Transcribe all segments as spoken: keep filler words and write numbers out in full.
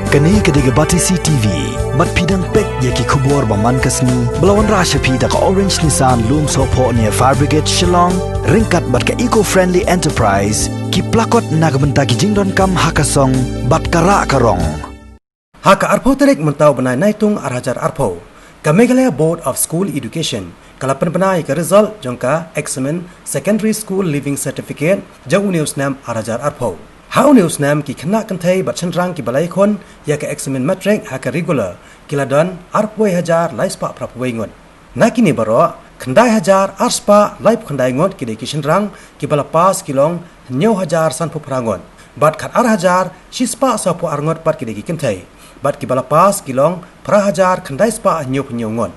Kane ka dei ka Batesi T V. Bad phi dang peit ïa ki khubor ba man ka sngi ba la wanrah sha phi da ka Orange Nissan Lumsohphoh near Fire Brigade Shillong, ryngkat bad ka Eco Friendly Enterprise, ki plakot na ka bynta ki jingdonkam ha ka song bad ka rah ka rong. Ha ka arphew tarik mynta u bnai Naitung ar hajar arphew, ka Meghalaya Board of School Education ka la pynbna ïa ka result jong ka Examen Secondary School Leaving Certificate jong une u snem ar hajar arphew. Ha une u snem ki khynnah kynthei bad shynrang kiba la ïakhun ïa ka Examen Matric ha ka regular ki la don arphew wei hajar lai spah phra phew wei ngut. Na kine baroh, khyndai hajar ar spah laiphew khyndai ngut ki dei ki shynrang kiba la pass ki long hynñiew hajar sanphew phra ngut. Bad khat ar hajar shi spah sawphew ar ngut pat ki dei ki kynthei. Bad kiba la pass ki long phra hajar khyndai spah hynñiewphew hynñiew ngut.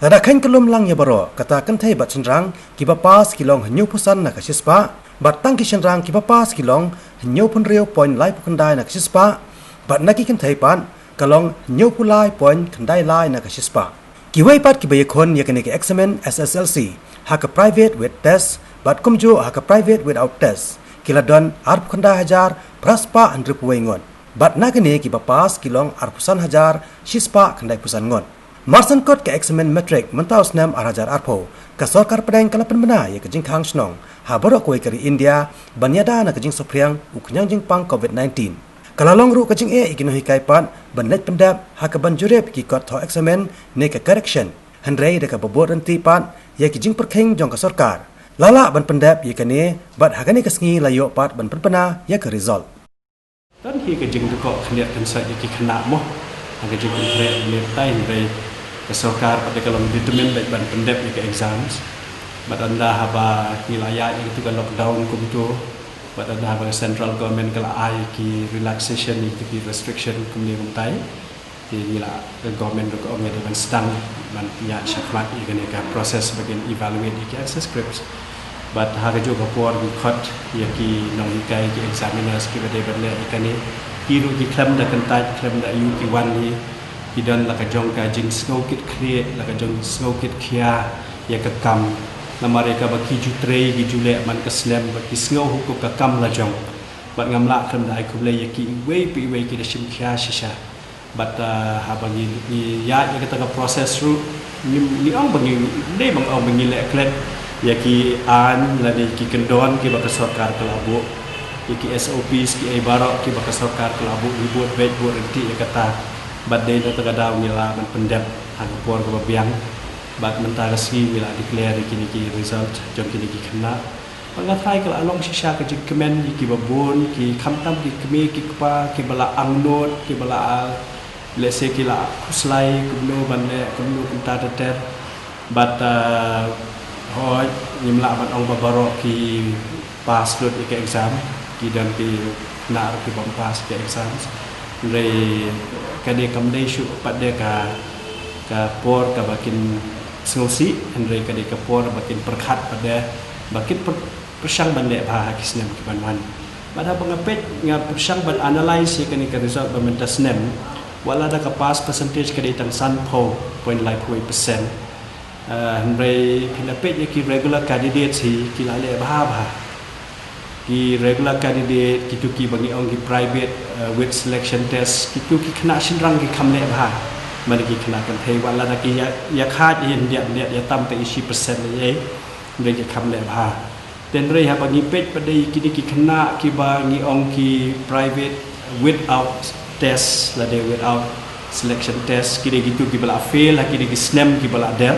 Lada kheiñ kyllum lang ïa baroh, kata kynthei bad shynrang kiba pass ki long hynñiewphew san na ka shispah, bad tang ki shynrang kiba pass ki long hynñiewphew hynriew point laiphew khyndai na ka shispah, bad na ki kynthei pat ka long hynñiewphew lai point khyndai lai na ka shispah. Kiwei pat kiba ïakhun ïa kane ka Examen S S L C ha ka private with test bad kumjuh ha ka private without test ki la don arphew khyndai hajar phra spah hynriewphew wei ngut. Bad na kane kiba pass ki long arphew san hajar shi spah khyndaiphew san ngut. Mar shen kut ka Examen Matric mynta u snem ar hajar arphew, ka sorkar pdeng ka la pynbna ïa ka jingkhang shnong ha baroh kawei ka ri India ban ïada na ka jingsaphriang u khñiang jingpang Covid nineteen. Ka la long ruh ka jingeh ïa ki nonghikai pat ban leit pyndep ha kaban jurip ïa ki kot thoh examen ne ka correction. Hynrei da kaba bud ryntih pat ïa ki jingpyrkhing jong ka sorkar, la lah ban pyndep ïa kane bad ha kane ka sngi la ïoh pat ban pynbna ïa ka result. Don hi ka jingdukok khyndiat kynsoit ïa ki khynnah mo ha ka jingpynkhreh ïa kine batai, hynrei ka sorkar pat ka long determined bad ban pyndep ïa ka exams. Bad ynda haba ngi la ïaid ïa katu ka lockdown kumtu, bad ynda haba ka central government ka la ai ki relaxation ïa katu ki restriction kumne kumtai, te ngi la, ka government ruh ka ong ïa ka ban sdang ban ïaid shakhmat ïa kane ka process ba kin evaluate ïa ki answer scripts. Bad ha kajuh ka por ngi khot ïa ki nonghikai, ki examiners kiba dei ban leh ïa kane. Ki ruh ki khlem da kyntait, khlem da ïoh ki wan hi. Ki don la ka jong ka jingsngew kit khlieh, la ka jong jingsngew kit khia ïa ka kam. Namar ïa kaba ki ju trei, ki ju leh man ka snem, bad ki sngew haduh ka kam la jong. Bad ngam lah khlem da ai khublei ïa kiwei pa iwei ki da shim khia shisha. Bad, ah, haba ngi, ngi ïaid ïa kata ka process ruh, ngi, ngi ong ba ngi, dei ba ngi ong ba ngi leh klet ïa ki aiñ lane ki kyndon kiba ka sorkar ka la buh, ïa ki S O Ps kiei baroh kiba ka sorkar ka la buh, ngi bud beit bud ryntih ïa kata. Bad dei na kata ka daw ngi lah ban pyndep ha ka por kaba biang. Bad mynta ka sngi ngi la declare ïa kine ki result jong kine ki khynnah. Bad nga tharai ka la long shisha ka jingkmen ïa kiba bun, ki khamtam ki kmie ki kpa kiba la angnud, kiba la, ah, lehse ki la khuslai kumno ban leh, kumno kumta ter ter. Bad, ah, hooid, ngim lah ban ong ba baroh ki pass lut ïa ka exam, ki don ki khynnah ruh ki bym pass ïa ka exams. Hynrei ka dei, kam dei shuh pat de ka, ka por kaba kin sngewsih, hynrei ka dei ka por ba kin pyrkhat pat de ba kin pyr-, pyrshang ban leh bha ha ki snem ki ban wan. Bad haba nga peit, nga pyrshang ban analyse ïa kane ka result ba mynta snem, wat lada ka pass percentage ka dei tang sanphew point laiphew percent. Ah, hynrei phin da peit ïa ki regular candidates hi ki la leh bha bha. Ki regular candidate, kitu kiba ngi ong ki private, eh, with selection test, kitu ki khynnah shynrang ki kham leh bha. Mane ki khynnah kynthei wat lada ki ïa, ïa khat ïa hyndiat hyndiat ïa tam te ïa shi percent ïa, hynrei ki kham leh bha. Te hynrei haba ngi peit pat de kine ki khynnah kiba ngi ong ki private without test lane without selection test, ki dei kitu kiba la fail ha kine ki snem kiba la dep.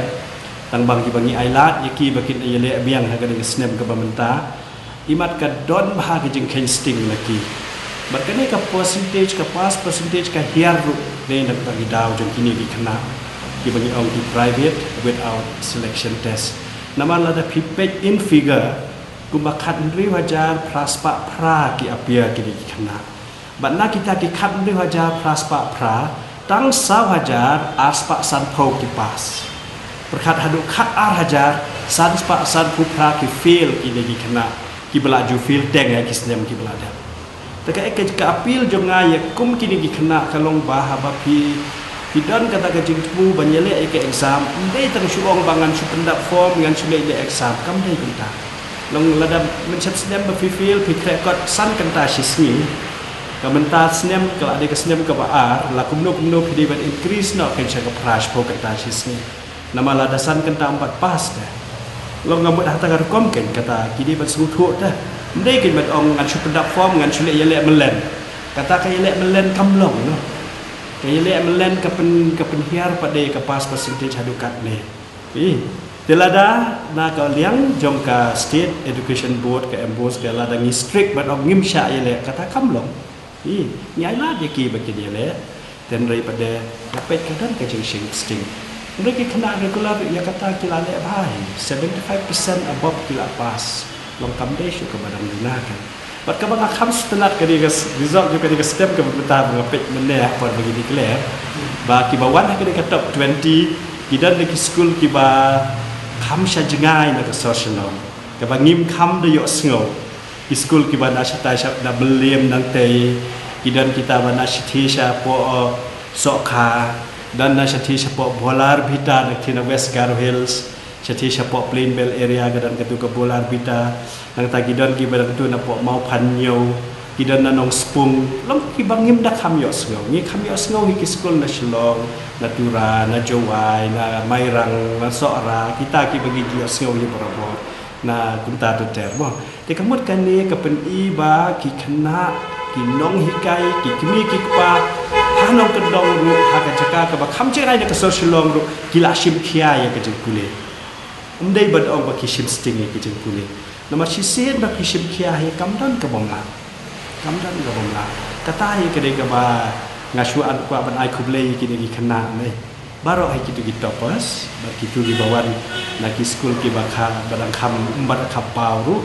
Tang ba kiba ngi ailad ïa ki ba kin ïa leh biang ha kane ka snem kaba mynta. Imat ka don bha ka jingkheiñ sting na ki. Bad kane ka percentage, ka pass percentage ka hiar ruh ne na ka daw jong kine ki khynnah kiba ngi ong ki private without selection test. Namar lada phi peit in figure, kumba khathynriew hajar phra spah phra ki appear kine ki khynnah. Bad na kita ki khathynriew hajar phra spah phra, tang saw hajar ar spah sanphew ki pass. Pyrkhat haduh khat ar hajar san spah sanphew phra ki fail, kine ki khynnah kiba la ju fail teng ïa ki snem kiba la dep. Te ka, ka, ka appeal jong nga ïa kum kine ki khynnah ka long ba haba phi, phi don kata ka jingthmu ban ïaleh ïa ka exam, ym dei tang shu ong ba ngan shu pyndap form, ngan shu leh ïa ka exam, kam dei kumta. Long lada mynshem snem ba phi fail, phi khreh kot san kynta shi sngi. Ka mynta snem ka la dei ka snem kaba ar, la kumno kumno phi dei ban increase noh kein sha ka phra shiphew kynta shi sngi. Namar lada san kynta ym pat pass te, long nga mut hata ka rukom kein kata ki dei ban sngewthuh te. Ym dei kein ban ong ngan shu pyndap form, ngan shu leh ïaleh myllen. Kata ka ïaleh myllen kam long noh. Ka ïaleh myllen ka pyn, ka pynhiar pat de ka pass percentage haduh katne. Ih, te lada na ka liang jong ka State Education Board, ka MBOSE, ka lada ngi strict bad ong ngim shah ïaleh, kata kam long. Ih, ngi ai lad ïa ki ba kin ïaleh. Te hynrei pat de, nga peit ka don ka jingshim sting. Hynrei ki khynnah regular ïa kata ki la leh bha hi, seventy-five percent above ki la pass. Long kam dei shuh kaba dang duna kan. Bad kaba nga kham sngewtynnat ka dei ka s-, result jong ka dei ka snem kaba mynta ba nga peit mynne ha por ba ngi declare ba kiba wan ha ka dei ka top twenty ki don da ki skul kiba kham sha jngai na ka sor Shillong, kaba ngim kham da ïohsngew. Ki skul kiba na shatai sha na Mylliem Nangtei, ki don kita ba na shatai shapoh, uh, Sohkha, don na shatai shapoh Bholar Bhita na ki na West Garo Hills, shatai shapoh Plain Belt area ka don katu ka Bholar Bhita. Nangta ki don kiba dang tu na poh Mawphanñiew, ki don na Nongspung, long kiba ngim da kham ïohsngew. Ngi kham ïohsngew hi ki skul na Shillong, na Tura, na Jowai, na Mairang, na Sohra, kita kiba ngi ïohsngew hi barabor na kumta ter ter mo. Te ka mut kane ka pyni ba ki khynnah, ki nonghikai, ki kmie ki kpa ha nongkyndong ruh, ha ka jaka kaba kham jngai na ka sor Shillong ruh, ki la shim khia ïa ka jingpule. Ym dei ban ong ba ki shim sting ïa ki jingpule. Namar shisien ba ki shim khia hi kam don ka bym lah. Kam don ka bym lah. Kata hi ka dei kaba nga shu kwah ban ai khublei ïa kine ki khynnah ne. Baroh hi kitu ki toppers, bad kitu kiba wan na ki skul kiba kha, ba dang kham, ym pat da kham paw ruh.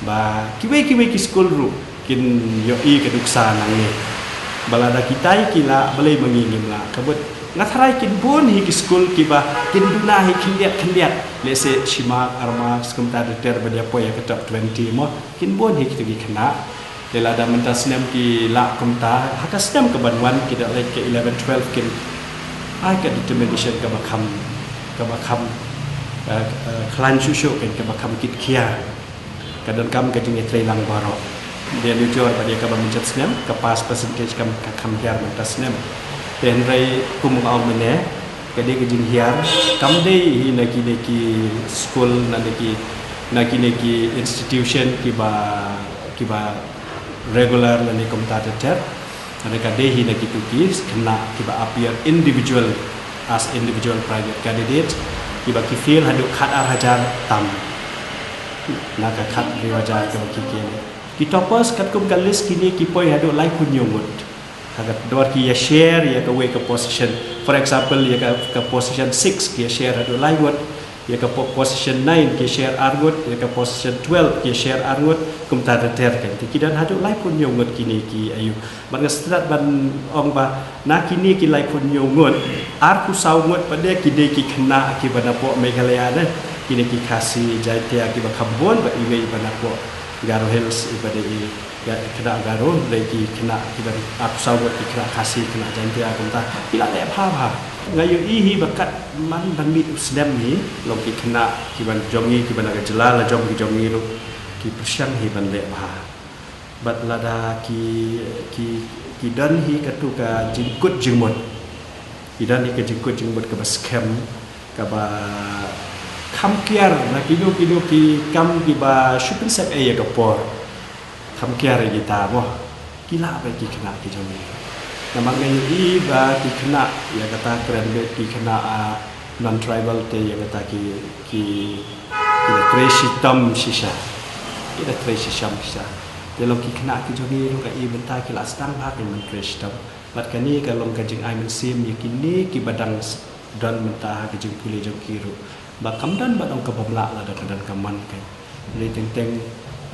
Ba kiwei kiwei ki skul ruh kin ïohi ka nuksa nangne. Ba lada kitai ki lah, balei ma ngi ngim lah. Ka mut nga tharai kin bun hi ki skul kiba kin duna hi khyndiat khyndiat. Lehse shi mark, ar mark, kumta ter ter ban ïa poi ïa ka top twenty mo. Kin bun hi kitu ki khynnah. Te lada mynta snem ki lah kumta, ha ka snem kaban wan ki da leit ka eleven twelve kin ai ka determination kaba kham, kaba kham, eh, eh, khlaiñ shuh shuh kein, kaba kham kit khia. Ka donkam ka jingïatreilang baroh. Dei ïa jur ba dei kaba mynjat snem, ka pass percentage kam, ka kham hiar mynta snem. Te hynrei kum nga ong mynne, ka dei ka jinghiar, kam dei hi na kine ki skul, na ki, na kine ki institution kiba, kiba regular lane kumta ter ter. Hynrei ka dei hi na kitu ki khynnah kiba appear individual, as individual private candidate, kiba ki fail haduh khat ar hajar tam na ka khat hynriew hajar kaba ki kiew. Ki toppers katkum ka list kine ki poi haduh laiphew hynñiew ngut. Ha ka dor ki ïa share ïa kawei ka position. For example, ïa ka, ka position six ki ïa share haduh lai ngut. Ïa ka po-, position nine ki share ar ngut, ïa ka position twelve ki share ar ngut, kumta ter ter kein. Te ki don haduh laiphew hynñiew ngut kine ki aïu. Bad nga sngewtynnat ban ong ba na kine ki laiphew hynñiew ngut, arphew saw ngut pat de ki dei ki khynnah kiba napoh Meghalaya ne. Kine ki Khasi, Jaintia kiba kham bun bad iwei iba napoh Garo Hills iba dei i Ga-, khynnah Garo, dei ki khynnah kiban, arphew saw ngut ki khynnah Khasi, khynnah Jaintia kumta. Ki la leh bha bha. Nga ïohi hi ba kat man ban mih u snem hi, long ki khynnah kiban jong ngi, kiban na ka jylla la jong ki jong ngi ruh, ki pyrshang hi ban leh bha. Bad lada ki, ki, ki don hi katu ka jingkut jingmut. Ki don hi ka jingkut jingmut kaba skhem, kaba kham kiar na kino kino ki kam kiba shu pynsep ei ïa ka por. Kham kiar ïa kita mo. Ki lah bad ki khynnah ki jong ngi. Namar nga ïohi ba ki khynnah ïa kata kren bad ki khynnah, ah, non-tribal te ïa kata ki, ki, ki la trei shitom shisha. Ki la trei shitom shisha. Te long ki khynnah ki jong ngi ruh ka i mynta ki la sdang bha ki ban trei shitom. Bad kane ka long ka jingai mynsiem ïa kine kiba dang s-, don mynta ha ka jingpule jong ki ruh. Ba kam don ba dang ka bym lah lada ka don ka mon kein. Hynrei teng teng,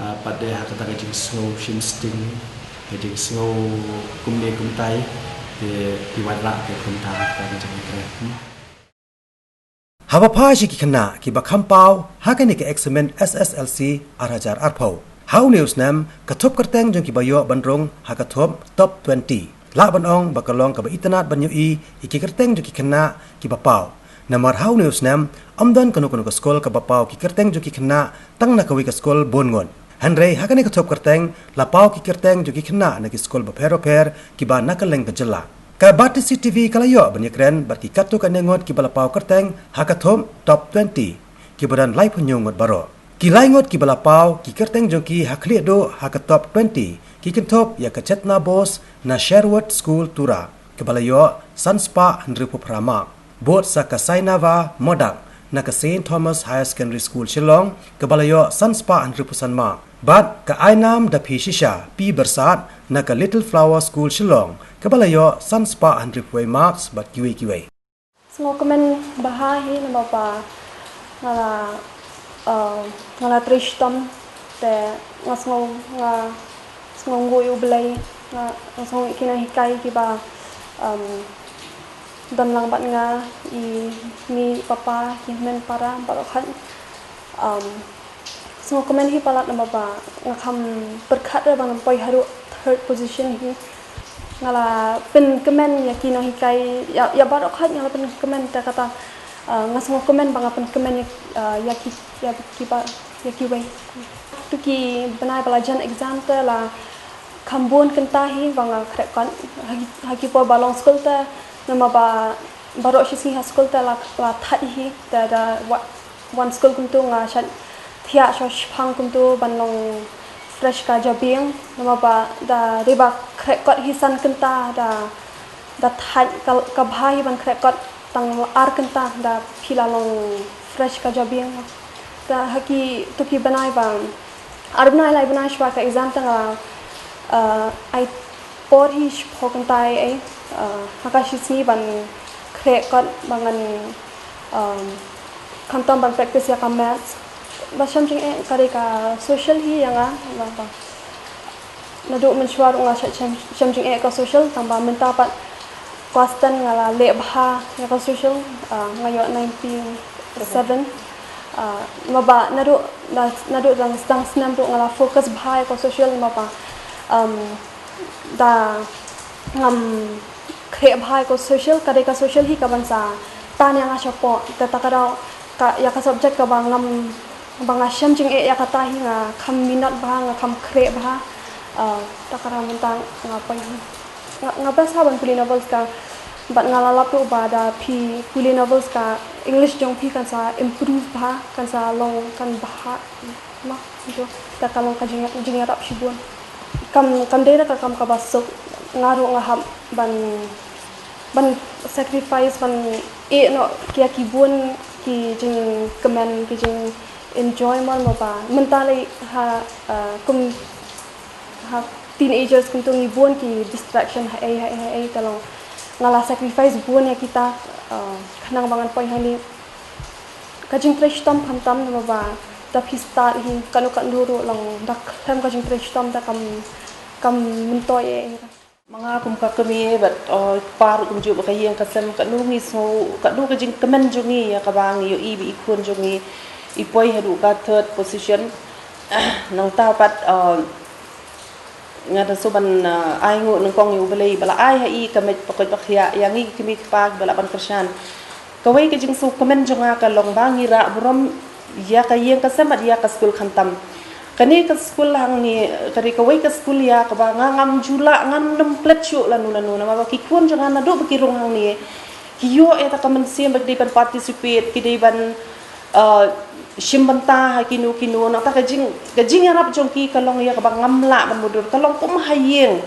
ah, pat de ha kata ka jingsngew shim sting, ka jingsngew kumne kumtai, te ki wanrah te kumta ha kata ka jingkren. Haba phai sha ki khynnah kiba kham paw ha kane ka eksamin S S L C ar hajar arphew. Ha une u snem, ka thup kyrteng jong kiba ïoh ban rung ha ka thup top twenty. Lah ban ong ba ka long kaba itynnad ban ïohi ïa ki kyrteng jong ki khynnah kiba paw. Namar ha une u snem, ym don kano kano ka skul kaba paw ki kyrteng jong ki khynnah tang na kawei ka skul bun ngut. Hynrei ha kane ka thop kyrteng la paw ki kyrteng jong ki khynnah na ki skul bapher bapher kiba na kylleng ka jylla. Ka Batesi TV ka la ïoh ban ïakren bad ki katto katne ngut kiba la paw kyrteng ha ka thop top twenty, kiba don laiphew ngut baroh. Ki lai ngut kiba la paw ki kyrteng jong ki ha khlieh duh ha ka top twenty ki kynthup ïa ka Chetna Bose na Sherwood School, Tura, kaba la ïoh san spah hynriewphew phra mark. Bud sa ka Sainava Modak na ka Saint Thomas Higher Secondary School, Shillong, kaba la ïoh san spah hynriewphew san mark. Bad ka Ainam Daphi Shisha P Bersad na ka Little Flower School, Shillong, kaba la ïoh san spah hynriewphew wei marks bad kiwei kiwei. Sngewkmen bha hi namar ba nga la, uh, nga la trei shitom, te nga sngew, nga sngew nguh ïa U Blei, nga, nga sngew ki nonghikai kiba, um, don lang bad nga, i mei i papa, ki hynmen para baroh khoit. Um, sngewkmen hi palat namar ba nga kham pyrkhat re ba ngan poi haduh third position hi. Nga la pynkmen ïa ki nonghikai, ïa, ïa baroh khoit nga la pynkmen, te kata, uh, nga sngewkmen ba nga pynkmen ïa, uh, ïa ki, ïa kiba, ïa kiwei. To ki bnai ba la jan exam te la kham bun kynta hi ba nga khreh kot ha ki, ha ki por ba long skul te, namar ba baroh shi sngi ha skul te la, la thait hi, te da wa-, wan skul kumto nga shait thiah sha shipang kumto ban long fresh ka jabieng, namar ba da dei ba khreh kot hi san kynta, da, da thait ka, ka bha hi ban khreh kot tang ar kynta, da phi la long fresh ka jabieng. Te ha ki, to ki bnai ba ar bnai lai bnai shuwa ka exam te nga, uh, ai por hi shiphew kynta ei, uh, ha ka shi sngi ban khreh kot ba ngan, um, khamtam ban practice ïa ka maths. Ba shem jingeh ka dei ka social hi ïa nga, ba, ba naduh mynshuwa ruh nga shem, shem jingeh ka social, tang ba mynta pat klas ten nga la leh bha ïa ka social, ah, nga ïoh ninety seven. Ah, namar ba naduh, na, naduh dang, dang snem ruh nga la focus bha ïa ka social, namar ba, um, da ngam khreh bha ïa ka social, ka dei ka social hi ka ban sa tan ïa nga shapoh, te ta ka daw ka, ïa ka subject kaba ngam, ba nga shem jingeh ïa kata hi nga kham minot bha, nga kham khreh bha. Ah, ta ka daw mynta nga poi hi. Nga, nga best ha ban pule novels ka, bad nga la lap ruh ba da phi pule novels ka English jong phi kan sa improve bha, kan sa long kan bha. Ma, jo, ta ka long ka jing, jingïarap shibun. Kam, kam dei da ka kam kaba suk, nga ruh nga hap ban, ban sacrifice, ban ïeh noh ïa ki bun ki jingkmen, ki jing enjoyment mo ba. Mynta lei ha, uh, kum ha teenagers kumto ngi bun ki distraction ha ei, ha ei, ha ei, ta long. Nga la sacrifice bun ïa kita, uh, khnang ba ngan poi hangne. Ka jingtrei shitom khamtam namar ba da phi start hi katno katno ruh long da khlem ka jingtrei shitom da kam, kam myntoi ei ei. Ma nga kum ka kmie bad, uh, kpa ruh kumjuh bad ka ïing ka sem, katno ngi sngew, katno ka jingkmen jong ngi ïa kaba ngi ïohi ba i khun jong ngi i poi haduh ka third position. Nangta pat, uh, nga da shu ban, uh, ai nguh nyngkong ïa U Blei ba la ai ha i ka met ba koit ba khiah ïa ngi ki kmie ki kpa kiba lah ban kyrshan. Kawei ka jingsngewkmen jong nga ka long ba ngi rah burom ïa ka ïing ka sem bad ïa ka skul khamtam. Kane ka skul hangne ka dei kawei ka skul ïa kaba nga ngam ju lah, ngam nym klet shuh lano lano namar ba ki khun jong nga naduh ba ki rung hangne ki ïoh ïa ta ka mynsiem ba ki dei ban participate, ki dei ban, uh, shim bynta ha kino kino, nangta ka jing, ka jingïarap jong ki ka long ïa kaba ngam lah ban mutdur, ka long kum ha ïing.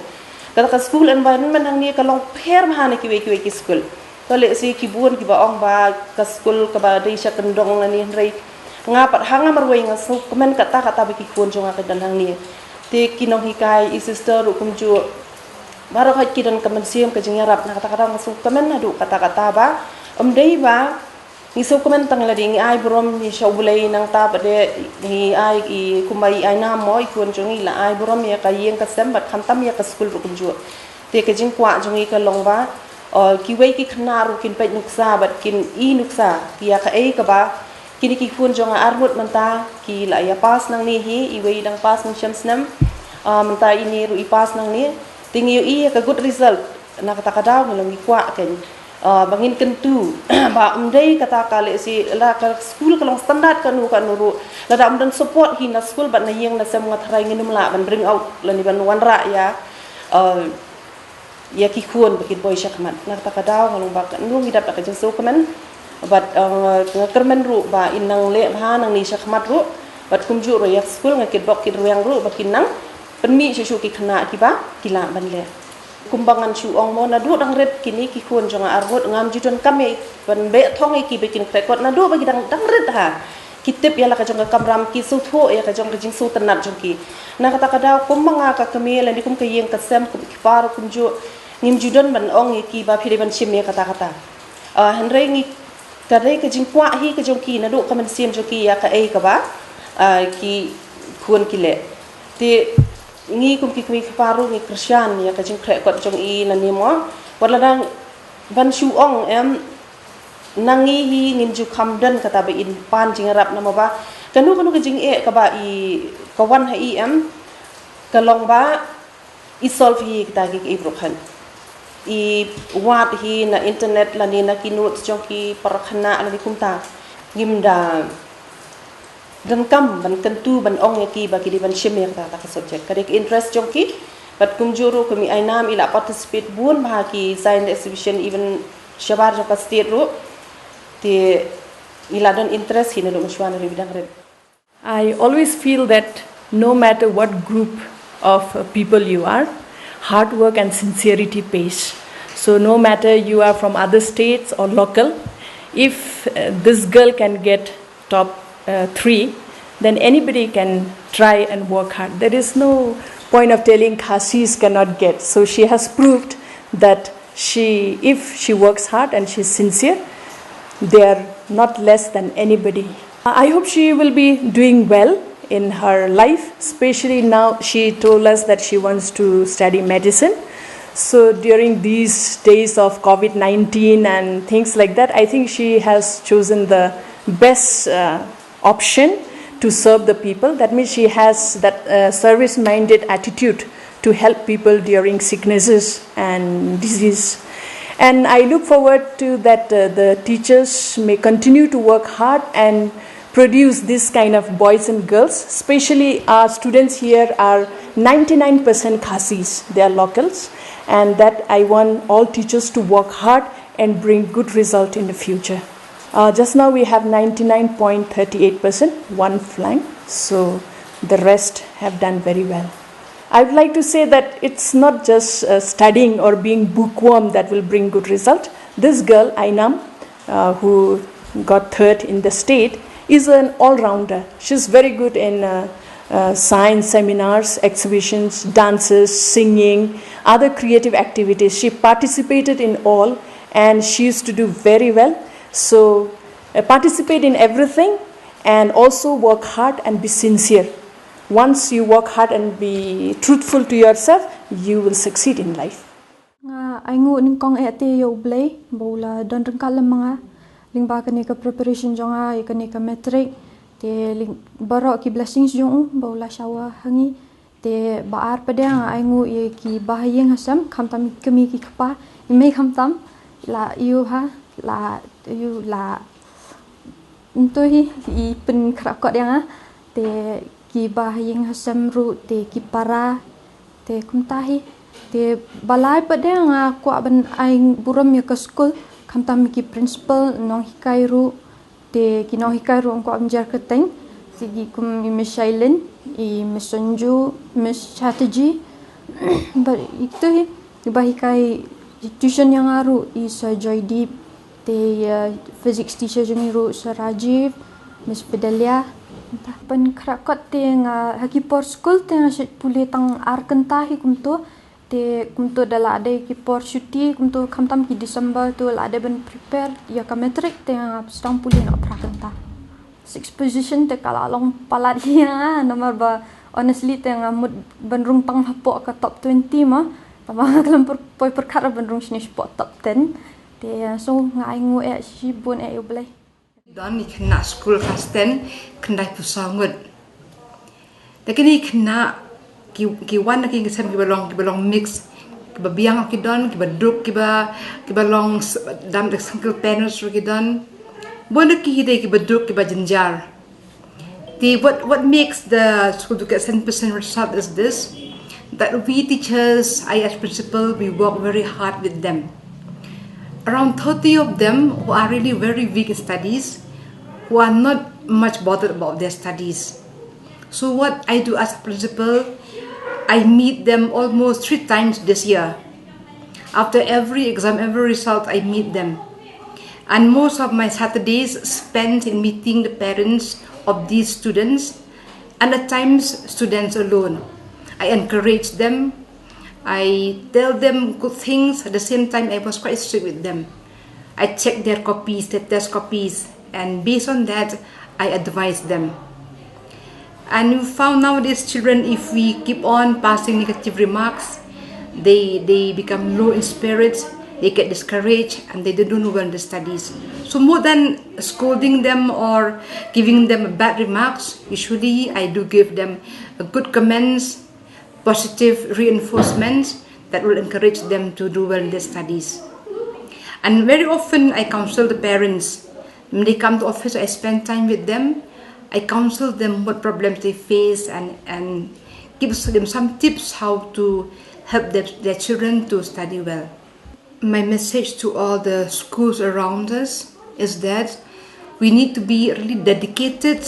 Kata ka school environment hangne ka long pher bha na kiwei kiwei ki skul. To lehse ki bun kiba ong ba ka skul kaba dei sha kyndong lane, hynrei nga pat ha nga marwei nga sngewkmen katta katta ba ki khun jong nga ki don hangne. Te ki nonghikai, i sister ruh kumjuh, baroh khoit ki don ka mynsiem ka jingïarap, na kata ka daw nga sngewkmen haduh katta katta ba ym dei ba ngi sngewkmen tang lade, ngi ai burom ïa sha U Blei, nangta pat de ngi ai i kumba i Ainam mo, i khun jong ngi, la ai burom ïa ka ïing ka sem bad khamtam ïa ka skul ruh kumjuh. Te ka jingkwah jong ngi ka long ba, uh, kiwei ki khynnah ruh kin peit nuksa bad kin i nuksa ïa kaei kaba kine ki khun jong nga arngut mynta ki la ïa pass nangne hi, iwei dang pass mynshem snem, uh, mynta ine ruh i pass nangne. Te ngi ïohi ïa ka good result, na kata ka daw ngi long ngi kwah kein. Uh, ba ngin kyntu ba ym dei kata ka leh shi la ka skul ka long standard kano kano ruh, lada ym don support hi na skul bad na ïing na sem nga tharai ngin ym lah ban bring out lane ban wanrah ïa, uh, ïa ki khun ba kin poi shakhmat. Na kata ka daw nga long ba kano ngi dap da ka jingsngewkmen bad, uh, nga kyrmen ruh ba in nang leh bha nangne shakhmat ruh bad kumjuh ruh ïa skul nga kitbok kitrwiang ruh ba kin nang pynmih shuh shuh ki khynnah kiba ki lah ban leh. Kumba ngan shu ong mo, naduh dang rit kine ki khun jong nga arngut ngam ju donkam ïa ban beh thong ïa ki ba kin khreh kot naduh ba ki dang dang rit ha. Ki tip ïa la ka jong ka kamram, ki sngewthuh ïa ka jong ka jingsngewtynnat jong ki. Na kata ka daw kumba nga ka kmie lane kum ka ïing ka sem, kum ki para kumjuh, ngim ju don ban ong ïa ki ba phi dei ban shim ïa kata kata. Ah, hynrei ngi ka dei ka jingkwah hi ka jong ki naduh ka mynsiem jong ki ïa kaei kaba, ah, ki khun ki leh. Te ngi kum ki kmie ki para ruh ngi kyrshan ïa ka jingkhreh kot jong i lane mo. Wat la dang ban shu ong em, na ngi hi ngin ju kham don kata ba in pan jingïarap namar ba kano kano ka jingeh kaba i ka wan ha i em, ka long ba i solve hi kita ki, ki problem. I wad hi na internet lane na ki notes jong ki para khynnah lane kumta. Ngim da donkam ban kyntu ban ong ïa ki ba ki dei ban shim ïa kata ka subject. Ka dei ka interest jong ki. Bad kumjuh ruh kum i Ainam i la participate bun bha ki science exhibition, even shabar jong ka state ruh. Te i la don interest hi naduh mynshuwa naduh ba i dang rit. I always feel that no matter what group of, uh, people you are, hard work and sincerity pays. So no matter you are from other states or local, if, uh, this girl can get top, uh, three, then anybody can try and work hard. There is no point of telling Khasis cannot get. So she has proved that she, if she works hard and she's sincere, they are not less than anybody. I hope she will be doing well in her life, especially now she told us that she wants to study medicine. So during these days of COVID nineteen and things like that, I think she has chosen the best, uh, option to serve the people. That means she has that, uh, service-minded attitude to help people during sicknesses and disease. And I look forward to that, uh, the teachers may continue to work hard and produce this kind of boys and girls. Especially our students here are ninety-nine percent Khasis, they are locals, and that I want all teachers to work hard and bring good result in the future. Uh, just now we have ninety-nine point three eight percent, one flank, so the rest have done very well. I would like to say that it's not just, uh, studying or being bookworm that will bring good result. This girl, Ainam, uh, who got third in the state, is an all-rounder. She's very good in, uh, uh, science seminars, exhibitions, dances, singing, other creative activities. She participated in all and she used to do very well. So, uh, participate in everything and also work hard and be sincere. Once you work hard and be truthful to yourself, you will succeed in life. Nga ainguh nyngkong eh te ïa U Blei ba u la don ryngkat lem ma nga lyngba kane ka preparation jong nga ïa kane ka matric. Te lyng-, baroh ki blessings jong u ba u la shower ha ngi. Te ba ar pat de nga ainguh ïa ki ba ha ïing ha sem, khamtam i kmie ki kpa, i mei khamtam, la ïoh ha, la ïoh la ntu hi i pynkhraw kot ïa nga. Te ki ba ha ïing ha sem ruh, te ki para, te kumta hi. Te ba lai pat de nga kwah ban ai burom ïa ka skul, khamtam ki principal, nonghikai ruh, te ki nonghikai ruh nga kwah ban jer kyrteng, te ki kum i Miss Shailin, i Miss Sanju, Miss Chatterjee, bad ito hi, i ba hikai tuition ïa nga ruh i Sir Joydeep, te, uh, physics teacher jong ngi ruh Sir Rajiv, Miss Fidelia. Te pynkhraw kot te nga ha ki por skul te nga shait pule tang ar kynta hi kumto. Te kumto da la dei ki por shuti kumto khamtam ki December to la dei ban prepare ïa ka matric te nga sdang pule na phra kynta. Sixth position te ka la long palat hi ïa nga namar ba honestly te nga mut ban rung tang hapoh ka top twenty ma. Tangba nga khlem poi pyrkhat ban rung shane shapoh top ten. Te so nga ainguh eh shibun eh ïa U Blei. Don i khynnah skul klas ten khyndai phew saw ngut. Te kine i khynnah ki, ki wan na ki sem kiba long, kiba long mix. Kiba biang ki don, kiba duk, kiba, kiba long s-, dam da single parents ruh ki don. Bun ki hi dei kiba duk, kiba jynjar. The, what, what makes the school to get seventy percent result is this, that we teachers, I as principal, we work very hard with them. Around thirty of them who are really very weak in studies, who are not much bothered about their studies. So what I do as a principal, I meet them almost three times this year. After every exam, every result, I meet them. And most of my Saturdays spent in meeting the parents of these students, and at times students alone. I encourage them. I tell them good things. At the same time, I was quite strict with them. I check their copies, their test copies, and based on that, I advise them. And we found nowadays children, if we keep on passing negative remarks, they, they become low in spirits, they get discouraged, and they don't do well in the studies. So more than scolding them or giving them bad remarks, usually I do give them a good comments, positive reinforcements that will encourage them to do well in their studies. And very often I counsel the parents. When they come to office, I spend time with them. I counsel them what problems they face and, and give them some tips how to help their, their children to study well. My message to all the schools around us is that we need to be really dedicated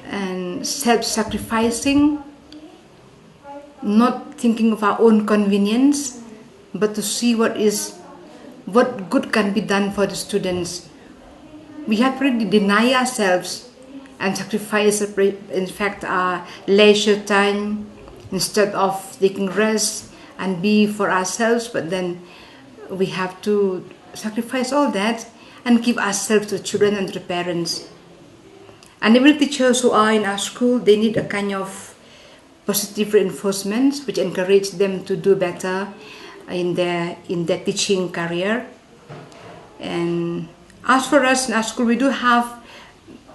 and self-sacrificing, not thinking of our own convenience, but to see what is, what good can be done for the students. We have really denied ourselves and sacrificed, in fact, our leisure time instead of taking rest and be for ourselves, but then we have to sacrifice all that and give ourselves to children and to the parents. And even teachers who are in our school, they need a kind of positive reinforcements which encourage them to do better in their, in their teaching career. And as for us in our school, we do have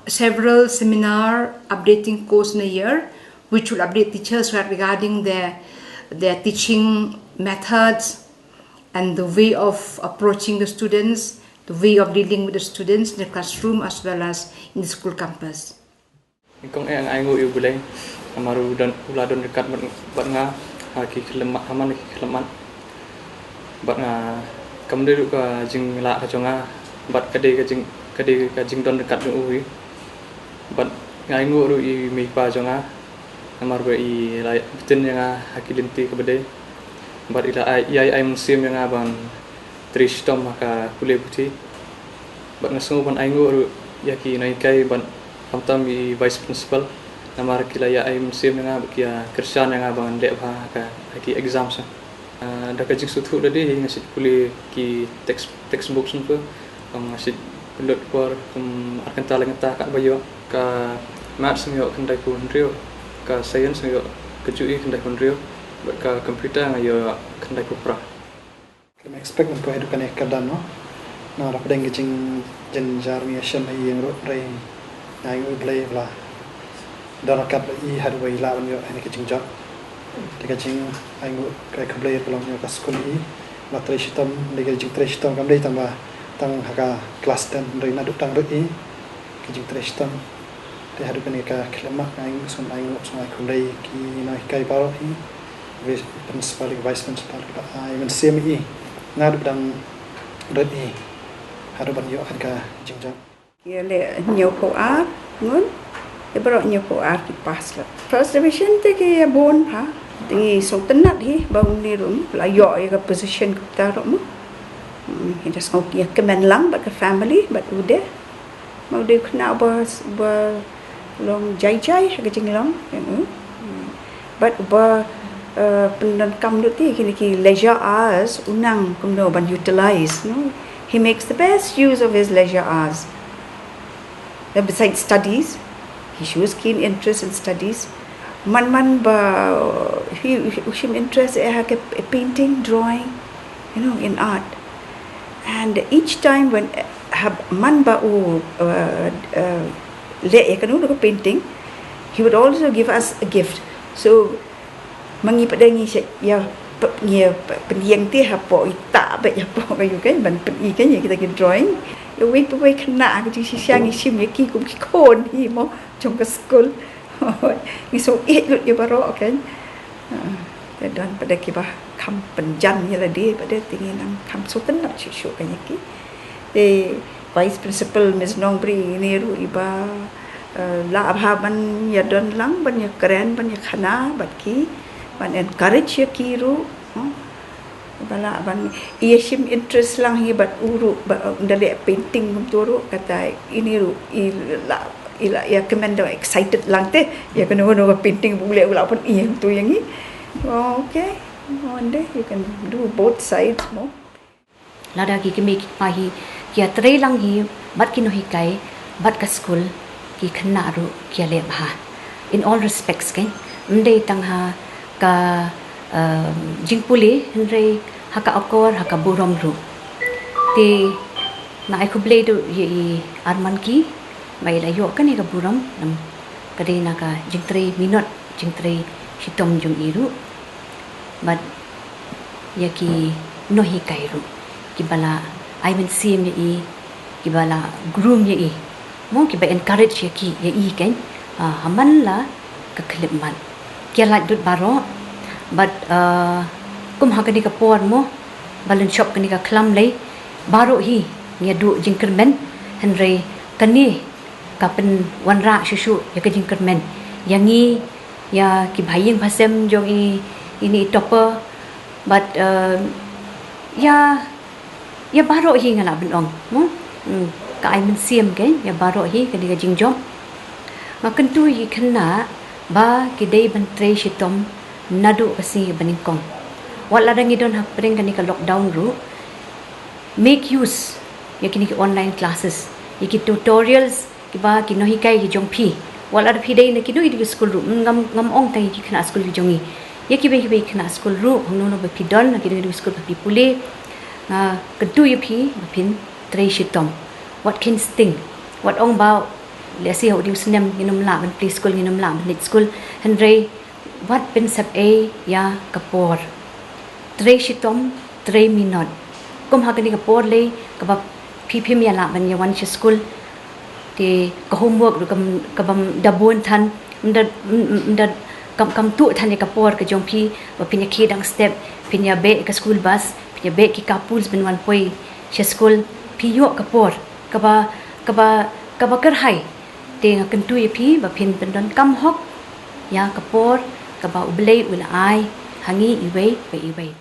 several seminar updating course in a year, which will update teachers regarding their, their teaching methods and the way of approaching the students, the way of dealing with the students in the classroom as well as in the school campus. Nyngkong eh nga ainguh ïa U Blei namar u don, u la don ryngkat bad, bad nga ha ki khyllipmat, ha man ki khyllipmat. Bad nga kam dei ruh ka jinglah ka jong nga bad ka dei ka jing, ka dei ka jingdon ryngkat jong u hi. Bad nga ainguh ruh ïa i mei i pa jong nga namar ba i la btin ïa nga ha ki lynti kaba dei. Bad i la ai, i ai, ai mynsiem ïa nga ban trei shitom ha ka pule puthi. Bad nga sngew ban ainguh ruh ïa ki nonghikai bad khamtam i vice principal namar ki la ïa ai mynsiem ïa nga bad ki ïa kyrshan ïa nga ban leh bha ha ka, ha ki exams. Ah, da ka jingsngewthuh lade hi nga shait pule ki text, textbooks jong ki, nga shait pynlut por kum ar kynta lai kynta katba ïoh. Ka maths nga ïoh khyndai phew hynriew, ka science nga ïoh kajuh hi khyndai phew hynriew, bad ka computer nga ïoh khyndai phew phra. Khlem expect mynta haduh kane ka kyrdan, no. Nga la pdeng ka jingjynjar, nga ïashem ha ïing ruh, hynrei nga ainguh ïa U Blei ba la don ryngkat bad i haduh ba i lah ban ïoh ïa kane ka jingjop. Te ka jingainguh ka khublei ka long ïa ka skul i ba la trei shitom, dei ka jingtrei shitom kam dei tang ba tang ha ka klas ten, hynrei naduh tang ruh i ka jingtrei shitom. Te haduh kane ka khyllipmat nga sngew ainguh, sngew ai khublei ki nonghikai baroh hi, vice principal, ki vice principal, kiba ai mynsiem ïa i naduh ba dang rit i haduh ban ïoh ïa ka jingjop. Ïa leh hynñiewphew ar ngut, ïa baroh hynñiewphew ar ki pass lut. First division te ki ïa bun bha. Te ngi sngewtynnat hi ba une ruh la ïoh ïa ka position kata ruh mo. Hmm, ngi da sngew ïa kmen lang bad ka family bad u de. Ma u dei u khynnah uba, uba long jai jai ha ka jinglong, you know. Bad uba, uh, pyndonkam lut ïa kine ki leisure hours, u nang kumno ban utilize, no. He makes the best use of his leisure hours. Then besides studies, he shows keen interest in studies. Man man ba, he, he, u shim interest ïa ha ka painting, drawing, you know, in art. And each time when, uh, hab-, man ba u, uh, uh, leh ïa kano kano ka painting, he would also give us a gift. So, ma ngi pat de ngi shait ïa Ngi pynïeng te hapoh ita bad hapoh ka yu kan ban pyni kan ïa kita ki drawing. Ïa wei pa wei khynnah ka jingshisha ngi shim ïa ki kum ki khun hi mo jong ka skul. Ngi shu ïeit lut ïa baroh kan. Te don pat de kiba kham pynjan ïa lade pat de te ngi nang kham shu tynnat shuh shuh kan ïa ki. Te Vice Principal Miss Nongbri ne ruh iba lah bha ban ïa don lang ban ïa kren ban ïa khana bad ki ban encourage ïa ki ruh. Ba lah ban ïa shim interest lang hi bad u ruh ba da leh painting kumtu ruh kata ini ruh i lah i lah ïa kmen da excited lang te ïa kano kano ka painting bu leh u lah pyn i kumtu ïa ngi. Okay, one day you can do both sides mo. Lada ki kmie ki kpa hi ki ïa trei lang hi bad ki nonghikai bad ka skul ki khynnah ruh ki ïa leh bha. In all respects kan, ym dei tang ha ka jingpule hynrei ha ka akor ha ka burom ruh. Te nga ai khublei ruh ïa i Armanki ba i la ïoh kane ka burom. Ka dei na ka jingtrei minot jingtrei shitom jong i ruh bad ïa ki nonghikai ruh kiba la ai mynsiem ïa i, kiba la groom ïa i mo, kiba encourage ïa ki ïa i kan ha man la ka khyllipmat. Ki ïa lait dud baroh bad kum ha kane ka por mo ba lynshop kane ka khlam lei baroh hi ngi ïa duh jingkyrmen hynrei kane ka pynwanrah shuh shuh ïa ka jingkyrmen ïa ngi ïa ki bhaïing bhasem jong i ini i topper bad ïa ïa baroh hi nga lah ban ong mo. Ka ai mynsiem kan ïa baroh hi kane ka jingjop. Nga kyntu ïa ki khynnah ba ki dei ban trei shitom naduh ka sngi ba nyngkong. Wat lada ngi don hapdeng kane ka lockdown ruh make use ïa kine ki online classes ïa ki tutorials kiba ki nonghikai ki jong phi. Wat lada phi dei na kino kino ki skul ruh ngam ngam ong tang ïa ki khynnah skul ki jong ngi, ïa kiba kiba ki khynnah skul ruh hangno hangno ba phi don na kino kino ki skul ba phi pule. Nga kyntu ïa phi ba phin trei shitom. Wat kynsteng, wat ong ba lehse ha u dei u snem ngin ym lah ban plie skul ngin ym lah ban leit skul. Hynrei wat pynsep ei ïa ka por. Trei shitom trei minot. Kum ha kane ka por lei kaba phi phim ïa lah ban ïa wan sha skul te ka homework ruh kam kam da bun than. Ym da ym da kam kam tuh than ïa ka por ka jong phi ba phin ïa khie dang step phin ïa beh ka school bus phin ïa beh ki carpools ban wan poi sha skul. Phi ïoh ka por kaba kaba kaba kyrhai. Te nga kyntu ïa phi ba phin pyndonkam hok ïa ka por kaba U Blei u la ai ha ngi iwei pa iwei.